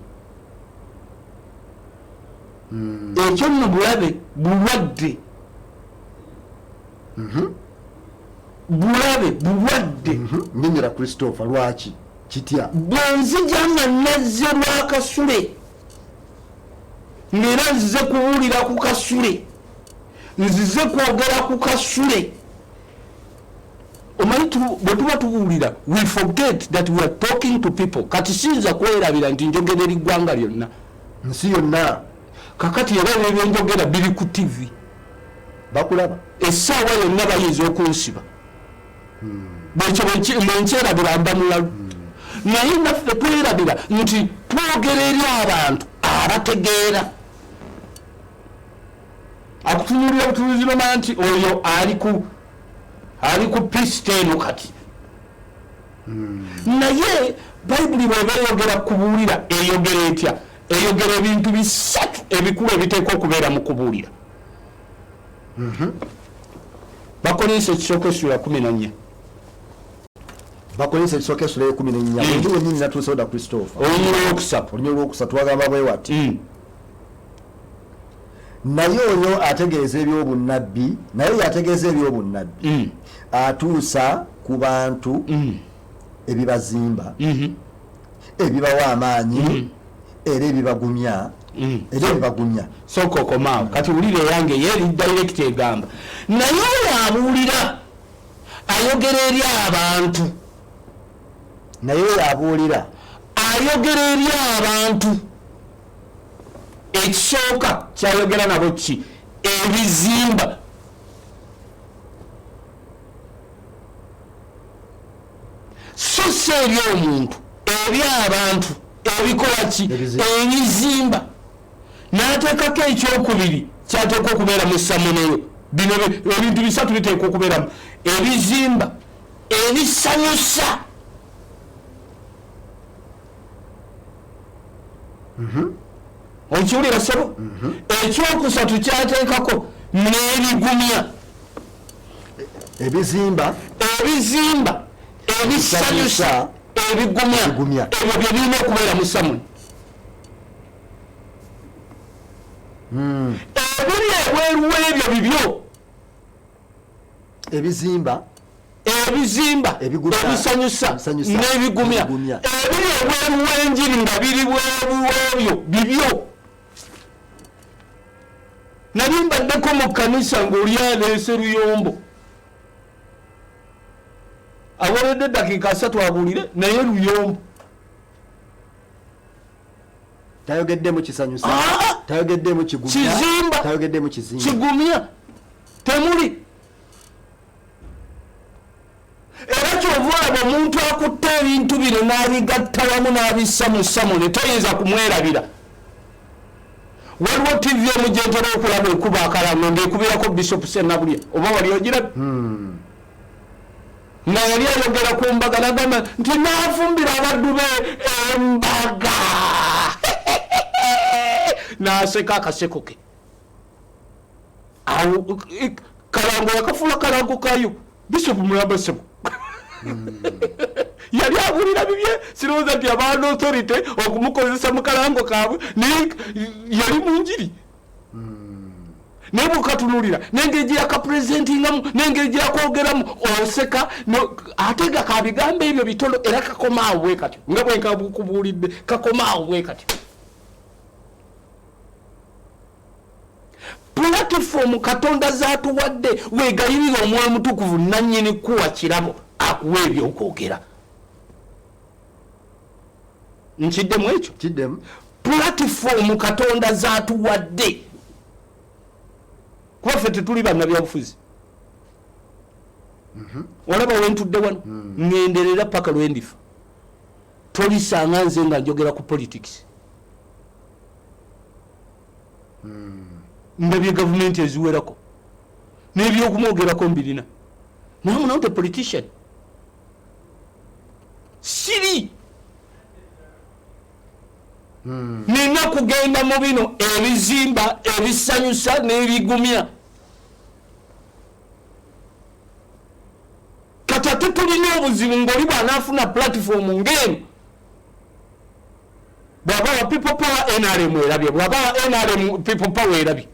Ekyo nno bulabe, bulwadde, bulabe, bulwadde.
Nnyonnyola, Christopher, lwaki kitya?
Bwe nzija nga nazze lwakasule, ng'era nzize kubuulira ku kasule, nzize kwogera ku kasule. Omanyi bwe tuba tubuulira, we forget that we are talking to people. Kati siyinza kwerabira nti njogera eri ggwanga lyonna,
nsi yonna.
Kakati era ebyenjogera biri ku TV,
bakulaba.
Essaawa yonna bayinza okunsiba. Bwekyo bwenkyerabira mba mulalu. Naye naffe twerabira nti twogera eri abantu abategeera. Akutunuulira butunuzi nomanya nti oyo ali ku piste eno kati. Naye Bayibuli bweba eyogera kubuulira, eyogera etya? Eyogera ebintu bisatu ebikulu ebiteekwa okubeera mu kubuulira. Bakolinso ekisooka essula 14.
Bakolinso ekisooka essula y'14. Ndi wenyini natuusewo da, Christopher.
Olunyiriri olwokusatu.
Olunyiriri olwokusatu wagamba bwe wati: "Naye oyo ategeeza ebyobunnabbi, naye oyo ategeeza ebyobunnabbi atuusa ku bantu ebibazimba, ebibawa amaanyi, era ebibagumya, era ebibagumya."
Sooka okomaawo. Kati wulira eyange ye eri direct, egamba, "Naye oyo abuulira ayogera eri abantu."
Naye oyo abuulira
ayogera eri abantu, ekisooka kyayogera nabo ki? Ebizimba. So si eri omuntu, eri abantu ebikola ki?
Ebizimba.
Ebizimba. N'ateekako ekyokubiri kyateekwa okubeera mu sermon eyo. Bino ebintu bisatu biteekwa okubeeramu: ebizimba, ebisanyusa, okiwulira sebo? Ekyokusatu kyateekako n'ebigumya.
Ebizimba,
ebizimba, ebisanyusa, ebigumya.
Ebigumya.
Ebyo bye birina okubeera mu sermon. Ebiri ebweru w'ebyo bibyo.
Ebizimba,
ebizimba,
Ebigumya.
ebisanyusa,
Ebisanyusa.
n'ebigumya.
Ebigumya.
Ebiri ebweru w'enjiri nga biri bweru w'ebyo bibyo. Nali mbaddeko mu kkanisa ng'oli aleese luyombo, aweredde eddakiika 30 abuulire, naye luyombo.
Tayogeddemu kisanyusa,
Ah!
tayogeddemu kigumya,
Kizimba.
tayogeddemu kizimba.
Kigumya temuli. Era kyova olaba omuntu akutte ebintu bino n'abigatta wamu n'abissa mu sermon, toyinza kumwerabira. Waliwo TV emu gyentera okulaba ekuba akalango ng'ekubirako Bishop Senabulya, oba wali ogira, nga yali ayogera ku mbaga, nagamba nti naafumbira abaddu be embaga, n'aseka akaseko ke. Awo kalango yakafuula kalango kayo. Bishop mulamba sebo yali abuulira bibye. Sirowooza nti abaana authority okumukozesa mu kalango kaabwe, naye yali mu njiri. Naye bwekatunulira nengeri gyeyakapresentingamu, nengeri gyeyakwogeramu, oseka. Ate nga kabigambo ebyo bitono, era kakomaawo bwe katyo nga bwenkakubuulidde, kakomaawo bwe katyo. Platform Katonda zatuwadde, wegayirira Omwoyo Mutukuvu nanyini kuwa kirabo akuwa ebyokwogera. Nkiddemu ekyo?
Kiddemu.
Platform Katonda zatuwadde, kuba ffe tetuli bannabyabufuzi. Olaba wentudde wano, ŋŋenderera paka lwendifa, tolisanga nze nga njogera ku politics. Ndabye gavumenti eziwerako n'ebyokumwogerako mbirina, naye I'm not a politician, siri. Nina kugenda mu bino ebizimba, ebisanyusa n'ebigumya. Kati ate tulina obuzibu ng'oli bw'anaafuna platform ng'eno, bw'aba wa People Power, NRM erabye, bw'aba wa NRM, People Power erabye.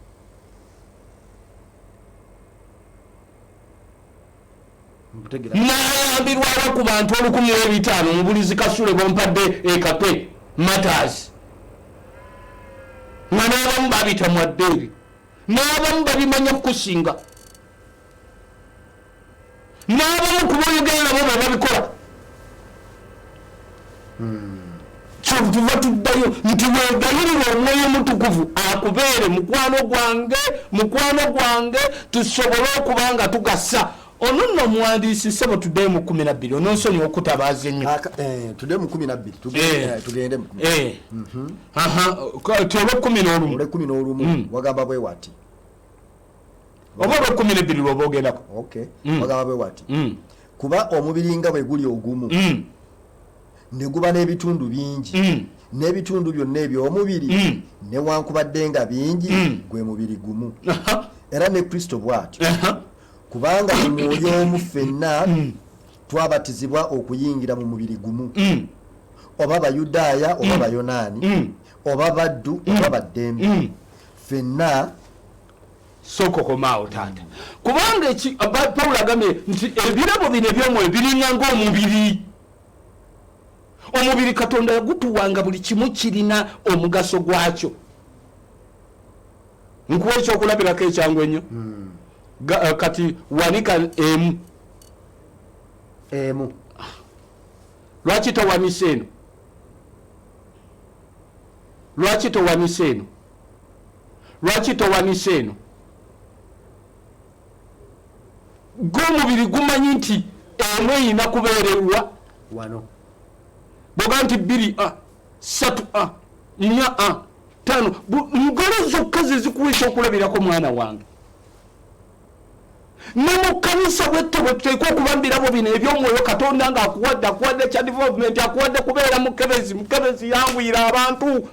Nkutegera.
Nayambirwawo ku bantu 1500 mu buli zikasule bompadde ekatwe matters, nga n'abamu babitamwadde ebyo, n'abamu babimanya kukusinga, n'abamu kuba oyogera nabo be babikola. Kyetuva tuddayo nti wegayirira Omwoyo Omutukuvu akubeere mukwano gwange, mukwano gwange, tusobole okuba nga tugasa. Ono nno omuwandiisi, ssebo, tuddeyo mu 12, ononsonyiwa okutabaaza ennyo.
Tudde mu 12, tugende mu kumi.
Aha, ti olwekumi n'olumu.
Olwekumi n'olumu wagamba bwe wati.
Oba olwekumi n'ebbiri lwoba ogendako.
Okay. Wagamba bwe wati: kuba omubiri nga bwe guli ogumu, ne guba n'ebitundu bingi, n'ebitundu byonna eby'omubiri, newankubadde nga bingi, gwe mubiri gumu, era ne Kristo bw'atyo. Kubanga mu Mwoyo omu ffenna twabatizibwa okuyingira mu mubiri gumu, oba Bayudaaya oba Bayonaani, oba baddu oba baddembe, ffenna.
Sooka okomaawo, taata, kubanga Pawulo agambye nti ebirabo bino ebyomwoyo biringa ng'omubiri. Omubiri Katonda yagutuwanga buli kimu kirina omugaso gwakyo. Nkuwa ekyokulabirako ekyangu ennyo. Kati wanika emu.
Emu.
Lwaki towanisa eno? Lwaki towanisa eno? Lwaki towanisa eno? Gw'omubiri gumanyi nti emu eyina kubeererwa
wano.
Bwoga nti bbiri a, ssatu a, nnya a, ttaano, ngalo zokka ze zikuwa ekyokulabirako. Mwana wange, ne mu kkanisa bwetto bwe tuteekwa okuba mu birabo bino eby'omwoyo. Katonda ng'akuwadde, akuwadde kya development, akuwadde kubeera mukebezi. Mukebezi yanguyira abantu,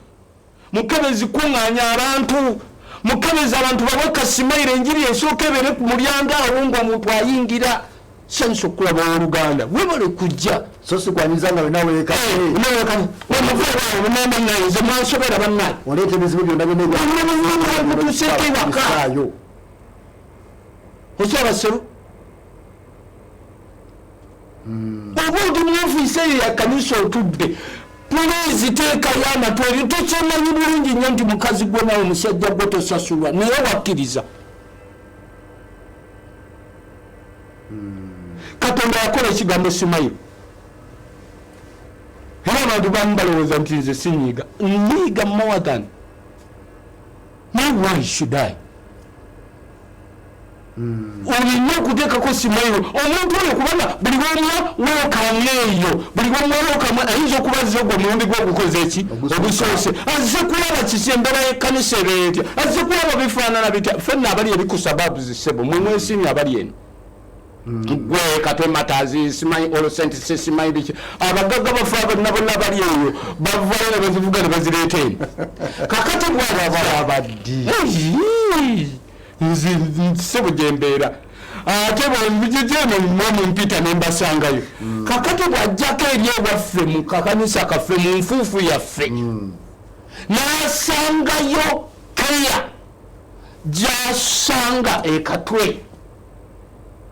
mukebezi kuŋŋaanya abantu, mukebezi abantu bawe kasimaire. Enjiri esooka ebeere ku mulyango awo ng'omuntu ayingira, sanyusa okulaba owooluganda, webale kujja.
So si kwanyiza nga wena weeka.
Nze mwansobera, bannaye.
Oleeta ebizibu byonna byonna.
Tuseeko ewaka.
Ebisaayo.
Okyaba ssebo, oba oli mu ofiisi eyo ya kanisa otudde, please teekayo amatu. Ebyo tokyemanyi bulungi nnyo nti mukazi gwe nawe musajja gwe tosasulwa, naye wakkiriza. Katonda yakola ekigambo smile, era abantu bamu balowooza nti nze sinyiiga. Nyiiga more than naye why should I? Olina okuteekako smile omuntu oyo, kubanga buli lwomuwa welcome eyo, buli lwomuwa welcome, ayinza okuba azze ogwo omulundi gwe ogukoze eki?
Ogusooka.
Ogusoose. Azze kulaba kiki? Embeera y'ekkanisa ebeera etya? Azze kulaba bifaanana bitya? Ffenna abali eri ku suburbs, ssebo, mwe mwesiimye abali eno, gwe Katwe Matazi, simanyi olosentise, simanyi biki, abagagga bafe bonna bonna bali eyo, bavayo ne bazivuga ne bazireeta eno. Kakati bwabaddi nze ssebo gyembeera, ate bwejeno mwe mumpita ne mbasangayo. Kakati bwajjako eri ewaffe mu kakanisa kaffe, mu nfuufu yaffe, n'asangayo keya gyasanga ekatwe,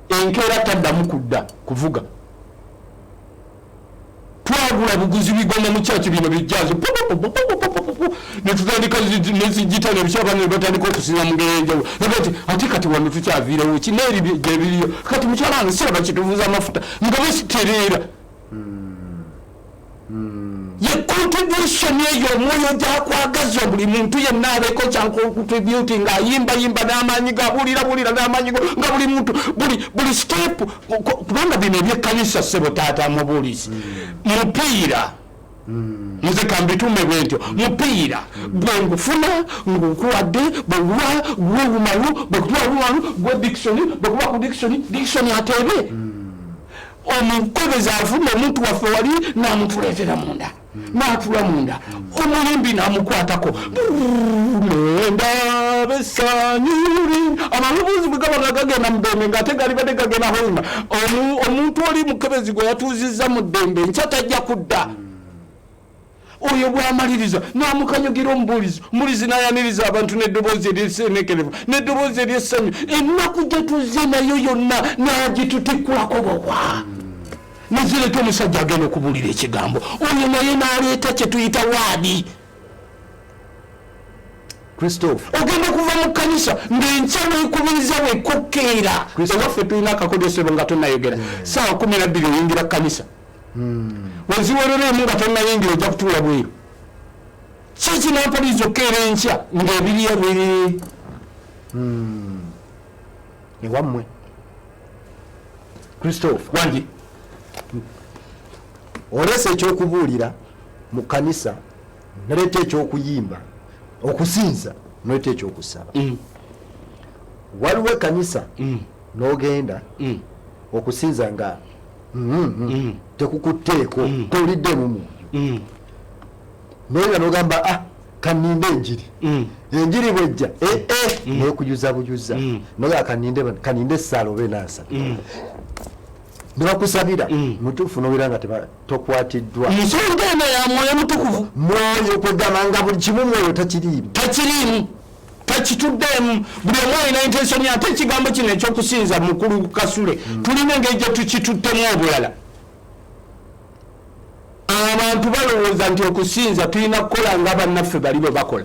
enkeera taddamu kudda kuvuga. Twagula buguzi bigoma mu kyaki bino bijjazo, netutandika nezigita nebikyaba nebatandika okusinza mu ngeri enjawulo. Nti ate kati wano tukyaviirewo ki neeri gyebiriyo? Kati mukyala wange siraba kituvuza amafuta nga basitereera. Ye contribution eyo omwoyo gyakwagaza buli muntu yenna abeeko kyancontribute ng'ayimbayimba n'amaanyi ge, abuulirabuulira n'amaanyi go, nga buli muntu buli step, kubanga bino ebyekkanisa, ssebo taata mubuulizi, mupiira. Nze kambitume bwe ntyo, mupiira bwengufuna ngukuwadde, bweguba gwe bumalu, bwekuba bumalu gwe Dikson, bwekuba ku Dikson, Dikson ateebe. Omukebezi afuna omuntu waffe wali namutuleetera munda, natula munda, omuyimbi namukwatako menda besanyuri, amalubuzi bwe gaba nga gagenda mu ddembe ngaate galibadde gagenda hoima. Omuntu oli mukebezi gwe yatuuzizza mu ddembe, nkya tajja kudda. Oyo bwamaliriza namukanyugira omubuulizi, omubuulizi nayaniriza abantu n'eddoboozi eryesenekerevu n'eddoboozi eryessanyu. Ennaku gye tuzze nayo yonna n'agitutikkulako bwobwa, nezireeta omusajja agenda okubuulira ekigambo, oyo naye n'aleeta kye tuyita waadi.
Christophe.
Ogenda okuva mu kkanisa ng'enkya weekubiriza wekokkeera. Ewaffe tulina akakodesebo nga tonayogera, 12:00 oyingira kkanisa, weziwerera emu nga tonnayingira ojja kutuula bweru. Ki kinampaliriza okukeera enkya ng'ebiriya biri
ewammwe? Christophe.
Wangi.
Oleese ekyokubuulira mu kkanisa, naleeta ekyokuyimba, okusinza, noleeta ekyokusaba. Waliwo ekkanisa n'ogenda okusinza nga tekukutteeko, towuliddemu mwoyo, naye nga nogamba, ah, kaninde enjiri. Enjiri bwejja ee nekujuza bujuza, nogaa kaninde essaala oba enansabira, nebakusabira mutuufu, nowera nga tokwatiddwa.
Nsonga eno ya mwoyo mutukuvu.
Mwoyo kwegamba nga buli kimu mwoyo takiriimu.
Takiriimu, takituddeemu. Buli omu alina intention. Ate ekigambo kino ekyokusinza, mukulu Kasule, tulina engeri gye tukituttemu obulala. Abantu balowooza nti okusinza tulina kukola nga bannaffe bali bwe bakola,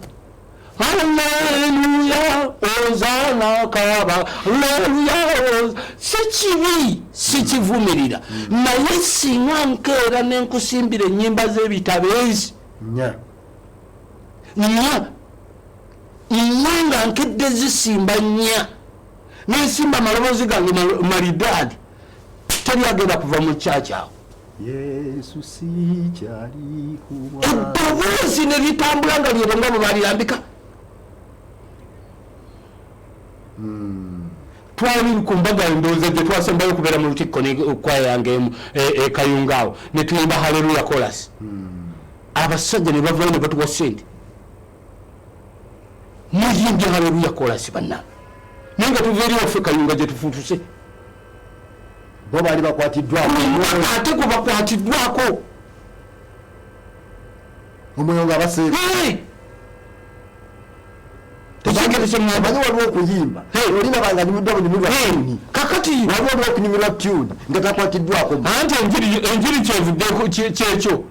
aleluya ozana kaba aleluya. Si kibi, sikivumirira, naye singa nkeera nenkusimbira ennyimba z'ebitabo ezi
nya
nnya nnya, nga nkedde zisimba nnya, nensimba amaloboozi gange malidaadi, teri agenda kuva mu kyaki awo.
Yesu sikyali kuwa.
Eddoboozi ne litambula nga lyero nga bwe balirambika. Twali ku mbaga, endowooza gye twasembayo okubeera mu lutikko nekwaya yange emu e Kayunga awo, ne tuyimba Haleluya Chorus. Abasajja ne bavayo ne batuwa sente, muyimbye Haleluya Chorus bannange, naye nga tuva eri waffe Kayunga gye tufutuse.
Bo baali bakwatiddwako.
Ate gwe bakwatiddwako.
Omwoyo nga baseera.
Hey!
Omanyi waliwo okuyimba oliraba nga nyumiddwa bunyumirwa tune.
Kakati
waliwo oli okunyumirwa tune nga takwatiddwako.
Anti enjiri kyevuddeko kyekyo,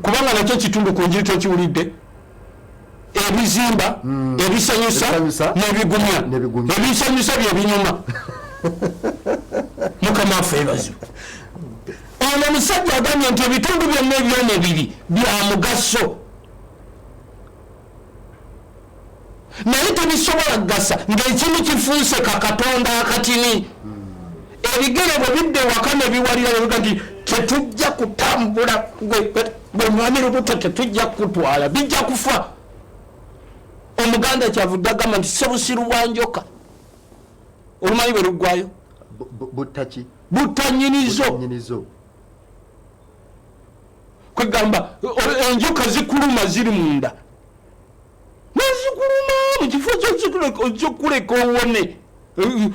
kubanga nakyo kitundu ku njiri. Tokiwulidde? Ebizimba, ebisanyusa
Ebisanyusa,
n'ebigumya.
N'ebigumya.
Ebisanyusa byebinyuma. Mukama waffe ebazibwe. Ono omusajja agambye nti ebitundu byonna ebyomubiri bya mugaso, naye tebisobola kugasa ng'ekimu kifuuse kakatonda akatini. Ebigere bwe bidda ewaka ne biwalira nebiga nti tetujja kutambula, gwe mwami lubuto tetujja kukutwala, bijja kufa. Omuganda kyavudde agamba nti sebusiru bwa njoka, olumanyi bwe luggwayo.
Butta ki?
Butta nnyinizo.
Nyinizo.
Kwegamba enjoka zikuluma ziri munda, nezikuluma mu kifo kyokuleka owone,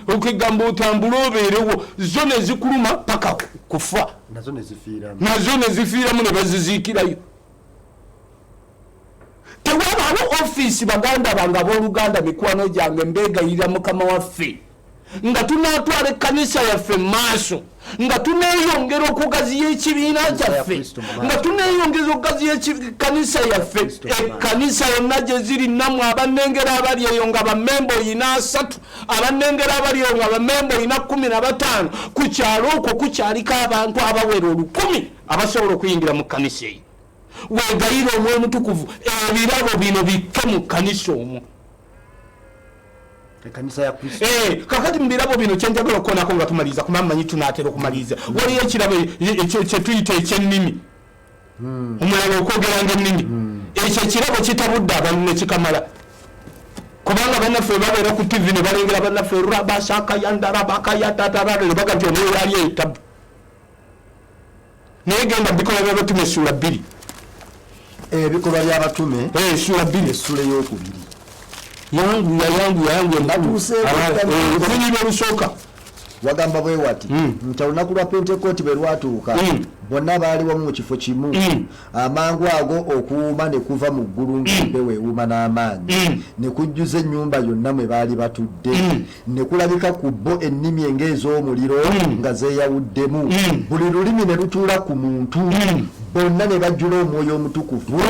okwegamba otambule obeerewo, zo nezikuluma paka kufa.
Nazo nezifiiramu.
Nazo nezifiiramu ne baziziikirayo. Tewabaawo ofiisi. Baganda bange, abooluganda, mikwano gyange, mbeegayirira mukama waffe, nga tunaatwala ekkanisa yaffe mu maaso, nga tuneeyongera okugaziya ekibiina
ya
kyaffe,
Kristo mu maaso.
Nga tuneeyongeza okugaziya ekkanisa yaffe,
Kristo mu maaso.
Ekkanisa yonna gye ziri, nammwe abannengera abali eyo nga bammemba oyina 30, abannengera abali eyo nga bammemba oyina 15, ku kyalo okwo kukyaliko abantu abawera 1000 abasobola okuyingira mu kkanisa eyo. Wegayire Omwoyo Omutukuvu ebirabo bino bikke mu kkanisa omwo.
Ekkanisa ya Kristo.
Kakati mu birabo bino kyenjagala okukonako nga tumaliriza, kuba mmanyi tunaatera okumaliriza, waliyo ekirabo kyetuyita eky'ennimi. Omulala okwogeranga ennimi. Ekyo ekirabo kitabudde abantu ne kikamala, kubanga bannaffe babeera ku TV ne balengera bannaffe rabasakayandarabakayatatara ne baga nti omwoyo ali etabu. Naye genda bikolwa by'Abatume essuula 2.
Ebikolwa by'Abatume
Essuula 2.
Essuula ey'okubiri.
Yanguya, yanguya, yanguya.
Batuuseeko.
Olunyiriri olusooka.
Wagamba bwe wati nti olunaku lwa Pentekooti bwe lwatuuka, bonna baali wamu mu kifo kimu. Amangu ago okuwuuma ne kuva mu ggulu ng'empewo ewuuma n'amaanyi, ne kujjuza ennyumba yonna mwe baali batudde. Ne kulabika ku bo ennimi ng'ez'omuliro nga zeeyawuddemu, buli lulimi ne lutuula ku muntu. Bonna ne bajjula Omwoyo Omutukuvu,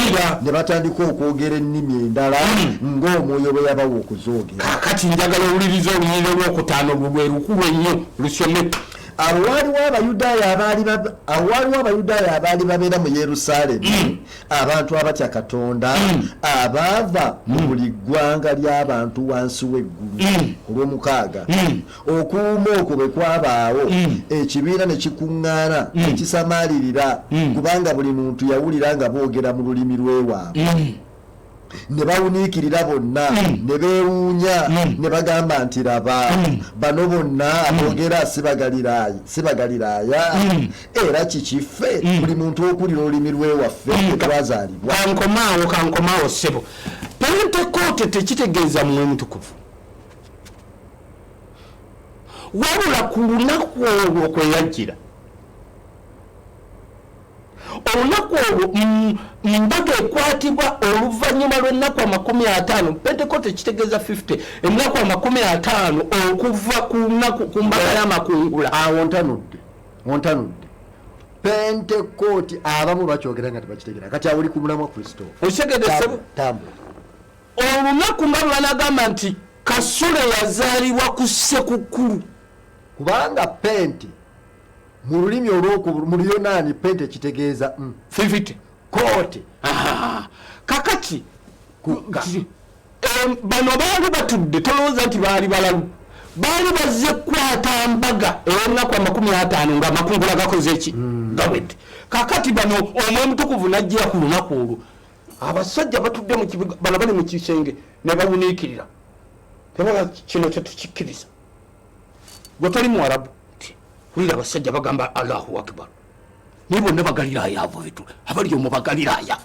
ne batandika okwogera ennimi endala ng'Omwoyo bwe yabawa okuzoogera.
Kaakati njagala owulirize olunyiriri olwokutaano, olwo lwe lukulu ennyo, lusome.
Awo waaliwo Abayudaaya abaali bab- awo waaliwo Abayudaaya abaali babeera mu Yerusaalemi, abantu abatya Katonda, abaava mu buli ggwanga ly'abantu wansi w'eggulu. Ku lw'omukaaga, okuwuuma okwo bwe kwabaawo, ekibiina ne kikuŋŋaana ne kisamaalirira, kubanga buli muntu yawulira nga boogera mu lulimi lw'ewaabwe. Ne bawuniikirira bonna, ne beewuunya, ne bagamba nti, "Laba, bano bonna aboogera si Bagaliraaya, si Bagaliraaya? Era kiki ffe buli muntu okuwulira olulimi lw'ewaffe tetwazaalibwa?"
Kankomaawo, kankomaawo ssebo. Pentekote tekitegeeza Mwoyo Mutukuvu, wabula ku lunaku olwo kwe yajjira. Olunaku olwo mbaga ekwatibwa oluvannyuma lw'ennaku 50. Pentekote kitegeeza 50, ennaku 50 okuva ku lunaku ku mbaga y'amakungula.
Awo ntanudde, ontanudde. Pentekooti abamu bakyogera nga tebakitegera. Kati awo oli ku mulamwa, Kristo.
Okitegedde, ssebo?
Tambula.
Olunaku nga lwe banagamba nti Kasule yazaalibwa ku Ssekukulu.
Kubanga pente mu lulimi olwoku mu Luyonaani, pente kitegeeza
50.
Koote.
Ah, kakati
Kukka.
Bano baali batudde, tolowooza nti baali balalu. Baali bazze kukwata mbaga ey'ennaku 50 nga amakungula gakoze eki? Gawedde. Kakati bano Omwoyo Omutukuvu najjira ku lunaku olwo. Abasajja batudde mu kibuga, bano bali mu kisenge, ne bawuniikirira. Tebaga kino tetukikkiriza. Gwe toli Muwarabu, nti wulira abasajja bagamba Allahu Akbar, naye bonna Bagaliraaya. Abo betu abali omwo Bagaliraaya,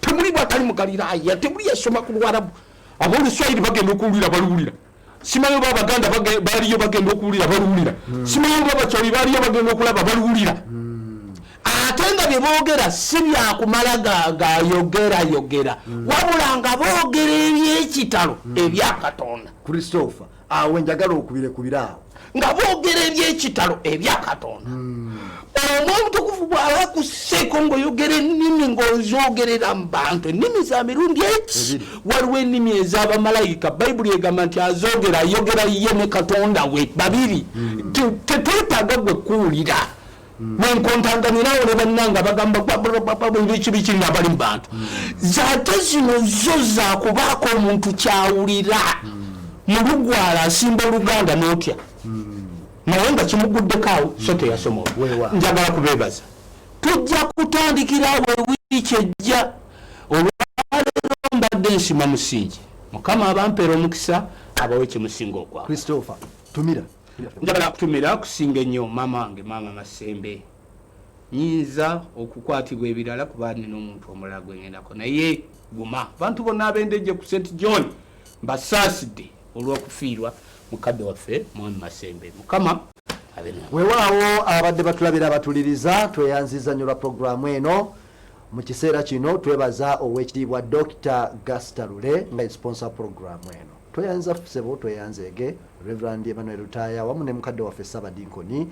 temuli bwatali Mugaliraaya, temuli yasoma ku Luwarabu. Ab'Oluswayiri bagenda okuwulira baluwulira. Simanyi oba Abaganda baaliyo bagenda okuwulira baluwulira. Simanyi oba Abakyoli baaliyo bagenda okulaba baluwulira. Ate nga bye boogera si byakumala gayogerayogera, wabula nga boogera ebyekitalo ebya Katonda.
Christopher, awo njagala okubire kubiraawo.
Nga boogera ebyekitalo ebya Katonda. Omwoyo Omutukuvu bw'aba kuseeko ng'oyogera ennimi, ng'ozoogerera mu bantu, ennimi za mirundi eki?
Ebiri.
Waliwo ennimi ez'abamalayika. Bayibuli egamba nti azoogera ayogera ye ne Katonda we babiri. Tetwetaaga gwe kuwulira. Wenkontanganirawo ne bannanga bagamba biki biki nga bali mu bantu. Zate zino zo zakubaako omuntu kyawulira mu lugwala, asimba oluganda n'otya, naye nga kimuguddeko awo, so teyasoma.
Weewaawo.
Njagala kubeebaza. Tujja kutandikirawo ewiiki ejja. Olwaleero mbadde nsima musingi. Mukama abampeera omukisa, abawe kyemusinga okwagala.
Christopher, tumira.
Njagala kutumira kusinga ennyo maama wange, Maama Masembe. Nyinza okukwatibwa ebirala kuba nina omuntu omulala gwengendako, naye guma. Abantu bonna ab'Endejje ku St John, mbasaasidde olw'okufiirwa mukadde waffe Mwami Masembe. Mukama abe nawe.
Weewaawo, abadde batulabira, abatuliriza, tweyanziza nnyo lwa puroguramu eno. Mu kiseera kino twebaza Owekitiibwa Dr Gaster Lule nga sponsor puroguramu eno. Tweyanza sebo, tweyanzeege Reverand Emmanuel Lutaaya wamu ne mukadde waffe Ssabadinkoni.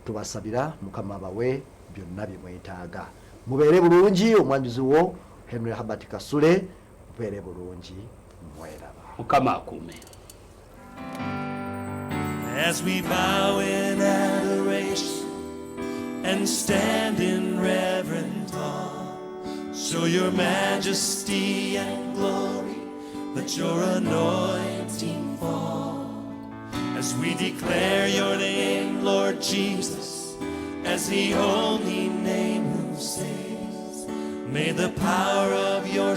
Tubasabira Mukama abawe byonna bye mwetaaga. Mubeere bulungi. Omwanjuzi wo Henry Habert Kasule. Mubeere bulungi, mweraba.
Mukama akuume.
As we bow in adoration and stand in reverent awe. Show your majesty and glory. Let your anointing fall. As we declare your name, Lord Jesus, as the only name who saves. May the power of your